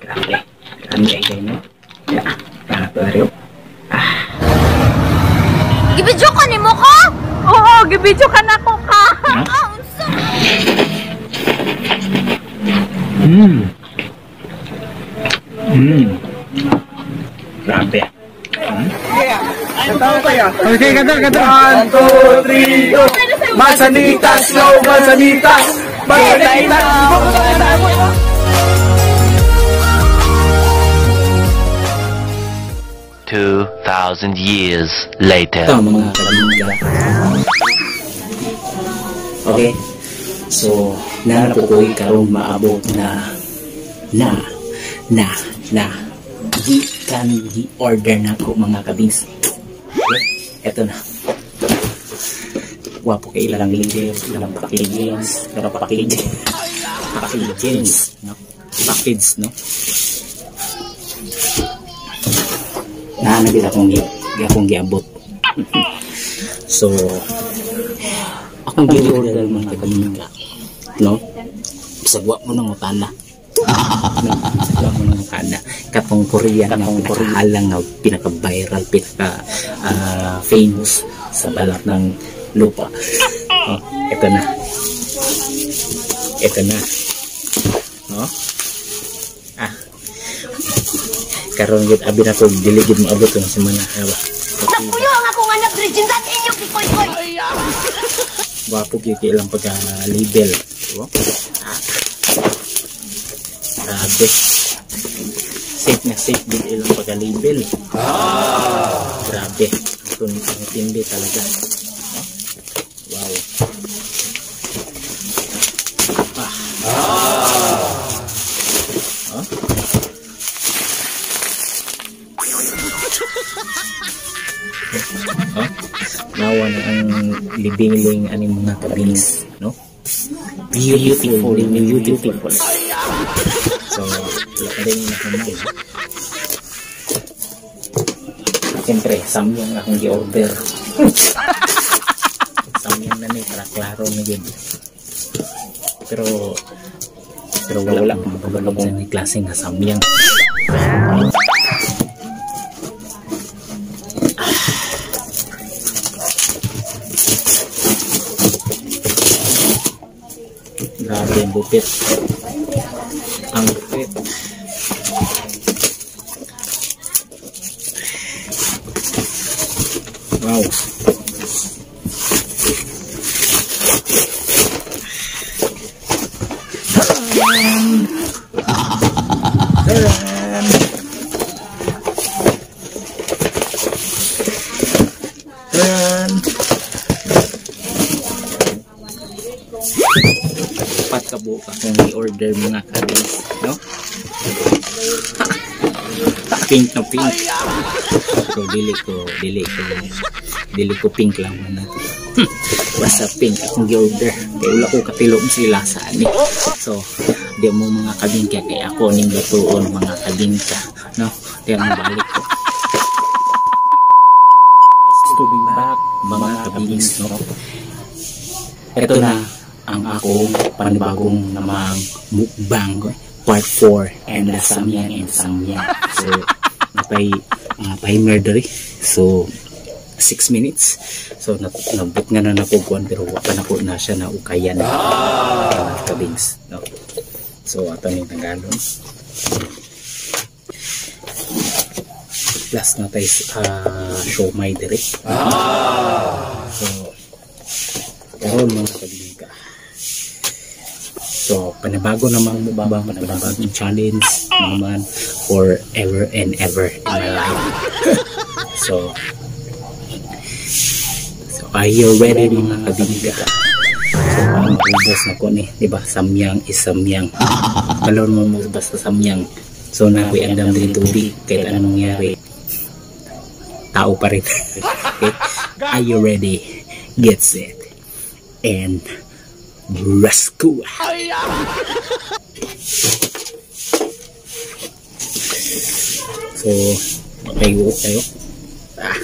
Grabe. Grabe kayo, no? Ya, grabe. Gibidyo ka ni mo ko? Oo, gibidyo ka na ko ka. Ah, unsa? Grabe. Okay, kanta, kanta. 1, 2, 3, go! Masanitas, go! Masanitas! Masanitas! 2,000 years later. Ito mga kabinga. Okay. So, nahanap ko karon maabot na na na na gikan gi-order na ko mga kabings. Okay. Eto na. Wapo kay ilang labels, ilang packages, pero package. Packages, no? Package, no? Nahanap akong giabot. So, akong gi-order mga kabinga, no? Sagwa mo ng utana. No? Sagwa mo ng utana. Katong Korean, katong pinakahalang nga pinaka-viral, pinaka-famous sa balat ng lupa. Oh, ito na. Ito na. No? Ah. Karon gid abi na ko dili gid moabot ang semana ha ba. Napuyo ang akong anak Regine dat inyo pikoy-koy. Gwapo gyud kay ilang pagka-label. Oh. Ah. Grabe. Safe na safe gid ilang pagka-label. Ah. Grabe. Ang tindi talaga. Oh. Wow. Ah. Ah. Oh. Oh, nawa na ang libiling aning mga kabings, no? Beautiful, beautiful. So, wala pa rin na kumain. Siyempre, samyang akong gi-order. Samyang na ni, para klaro na yun. Pero wala akong makabalog sa ni klase nga samyang. Grabe ang bupit. Ang bupit. Wow. Pat kabuok akong i-order mga kabis, no? Pink na pink. So dili ko pink lang man. Basta pink akong i-order. Kay wala ko katilom sila sa ani. So di mo mga kabingka kay ako ning lutuon mga kabingka, no? Di mo balik ko. To be back mga kabings, no? Ito na ang akong panibagong namang mukbang part 4 and the samyang and samyang. So napay timer diri. So 6 minutes. So nabot nga na nako kuan pero wa pa nako na siya na ukayan. Kabings, no? So ato ning tanggalon. Plus na tay siomai diri. So karon mga kabingka. So, panibago namang mukbang, panibagong challenge naman forever and ever in my life. So, are you ready mga kabingka? So, ang ubos na ko ni, di ba? Samyang is samyang. Kalon mo mo basta samyang. So, nakoy andam din tubig kahit anong nangyari. Tao pa rin. Okay? Are you ready? Get set. And rescue. So, Kayo, kayo. Ah.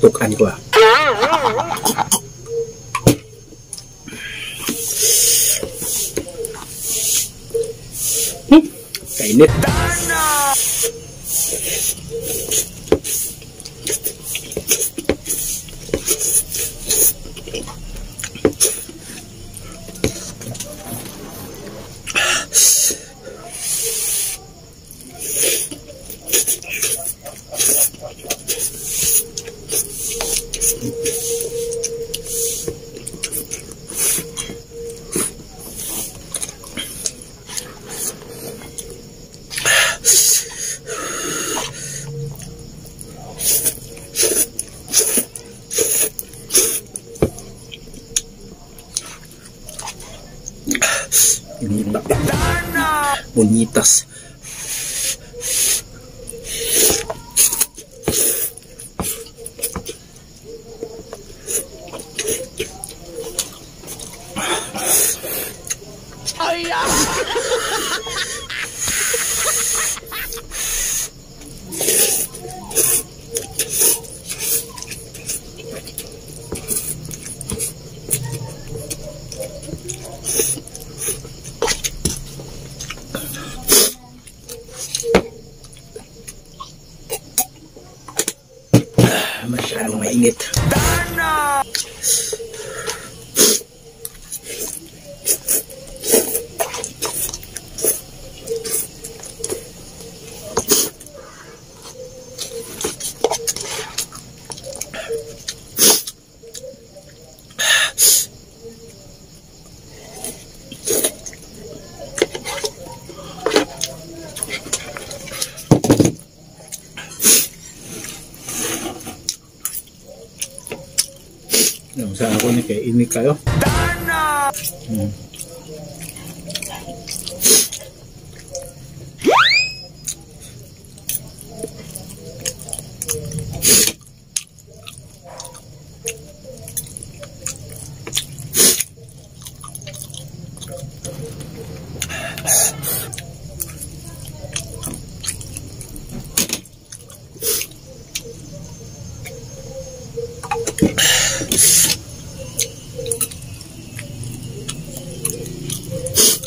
Tukan ko ah. Kainit. Bonitas. Masyadong mainit. Sa ako ni kay init kayo.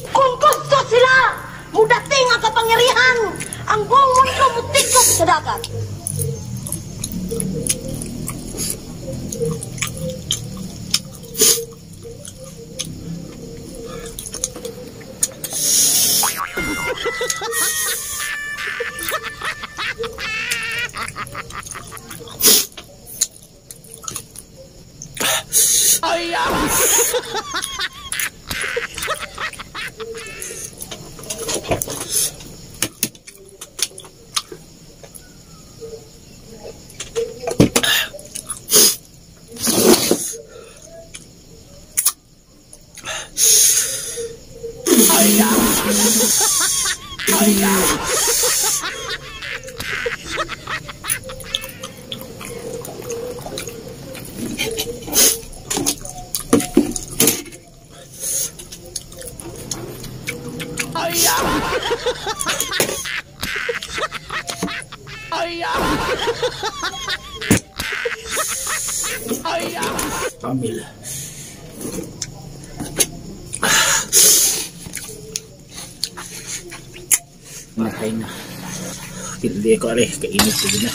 Kung gusto sila, mudating ang kapangyarihan, ang buong mundo mutikop sa dagat. Pamil. Matay na. Hindi ko are, kainit ko na.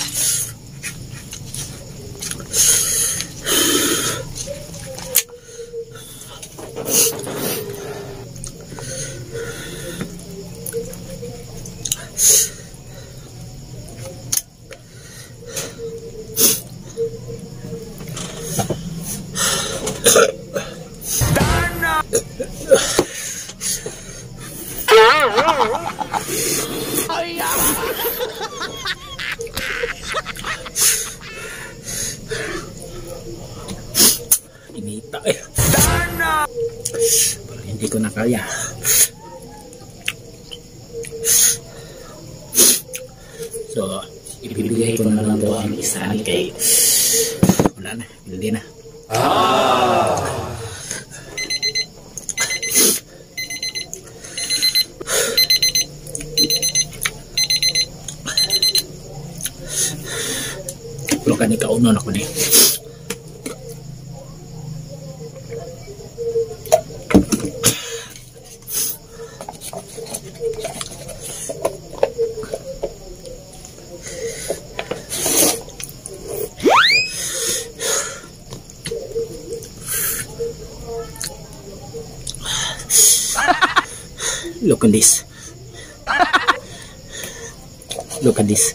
Inita eh. Parang hindi ko na kaya. So, ibibigay ko na lang daw ang isa kay wala na, hindi na. Pero kani kaunon ako ni. Look at this. Look at this.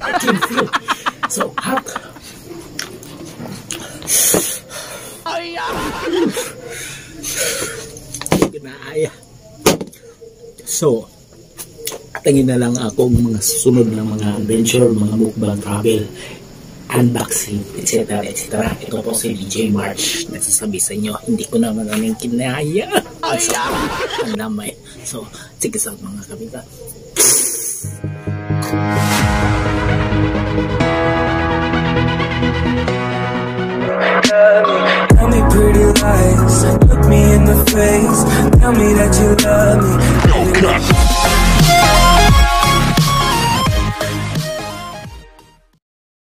I can feel so hot. Ginaaya. So, tingin na lang akong mga susunod na mga adventure, mga mukbang travel, unboxing, etc. etc. Ito po si DJ March. Nagsasabi sa inyo, hindi ko naman aming kinaya. So, ang lamay. So, sige sa mga kabita. Tell me pretty lies, look me in the face, tell me that you love me.